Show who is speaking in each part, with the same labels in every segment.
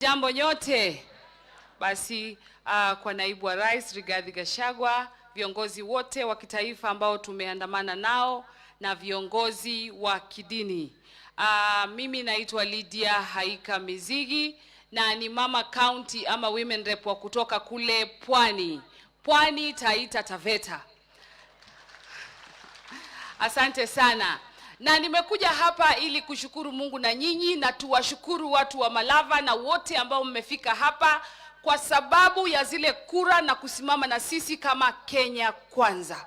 Speaker 1: Jambo nyote. Basi kwa naibu wa rais Rigathi Gachagua, viongozi wote wa kitaifa ambao tumeandamana nao na viongozi wa kidini. Mimi naitwa Lydia Haika Mizigi na ni mama county ama women rep wa kutoka kule Pwani, Pwani, Taita Taveta. Asante sana, na nimekuja hapa ili kushukuru Mungu na nyinyi, na tuwashukuru watu wa Malava na wote ambao mmefika hapa kwa sababu ya zile kura na kusimama na sisi kama Kenya Kwanza.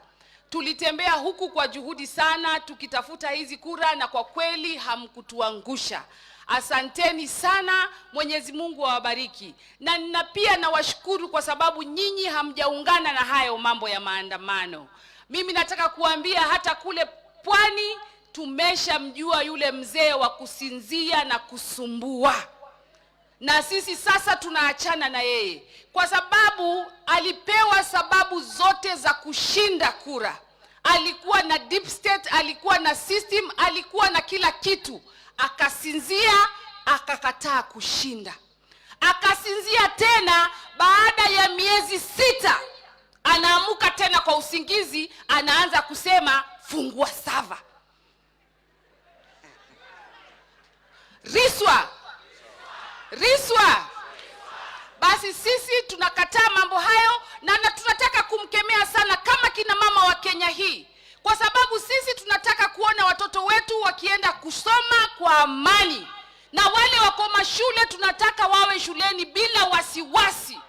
Speaker 1: Tulitembea huku kwa juhudi sana tukitafuta hizi kura, na kwa kweli hamkutuangusha. Asanteni sana, Mwenyezi Mungu awabariki. Na pia nawashukuru kwa sababu nyinyi hamjaungana na hayo mambo ya maandamano. Mimi nataka kuambia hata kule Pwani tumeshamjua yule mzee wa kusinzia na kusumbua, na sisi sasa tunaachana na yeye kwa sababu alipewa sababu zote za kushinda kura. Alikuwa na deep state, alikuwa na system, alikuwa na kila kitu, akasinzia, akakataa kushinda. Akasinzia tena baada ya miezi 6, anaamuka tena kwa usingizi, anaanza kusema fungua server. Riswa, riswa. Basi sisi tunakataa mambo hayo na tunataka kumkemea sana kama kina mama wa Kenya hii, kwa sababu sisi tunataka kuona watoto wetu wakienda kusoma kwa amani, na wale wako mashule tunataka wawe shuleni bila wasiwasi.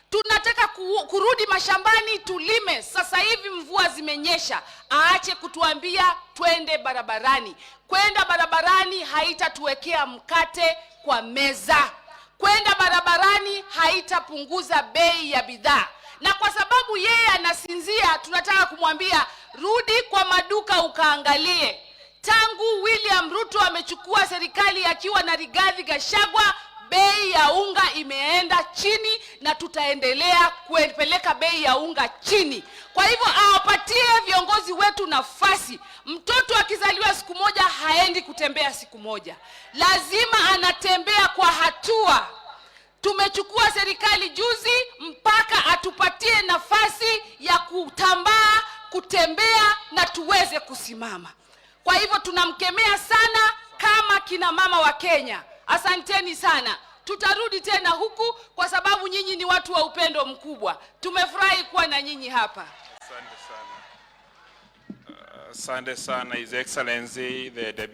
Speaker 1: Tunataka kurudi mashambani tulime. Sasa hivi mvua zimenyesha, aache kutuambia twende barabarani. Kwenda barabarani haitatuwekea mkate kwa meza. Kwenda barabarani haitapunguza bei ya bidhaa. Na kwa sababu yeye anasinzia, tunataka kumwambia rudi kwa maduka ukaangalie. Tangu William Ruto amechukua serikali akiwa na Rigathi Gachagua, bei ya unga imeenda chini na tutaendelea kupeleka bei ya unga chini. Kwa hivyo awapatie viongozi wetu nafasi. Mtoto akizaliwa siku moja haendi kutembea siku moja, lazima anatembea kwa hatua. Tumechukua serikali juzi, mpaka atupatie nafasi ya kutambaa, kutembea na tuweze kusimama. Kwa hivyo tunamkemea sana kama kina mama wa Kenya. Asanteni sana. Tutarudi tena huku kwa sababu nyinyi ni watu wa upendo mkubwa. Tumefurahi kuwa na nyinyi hapa.
Speaker 2: Asante sana. Asante sana, His Excellency the Deputy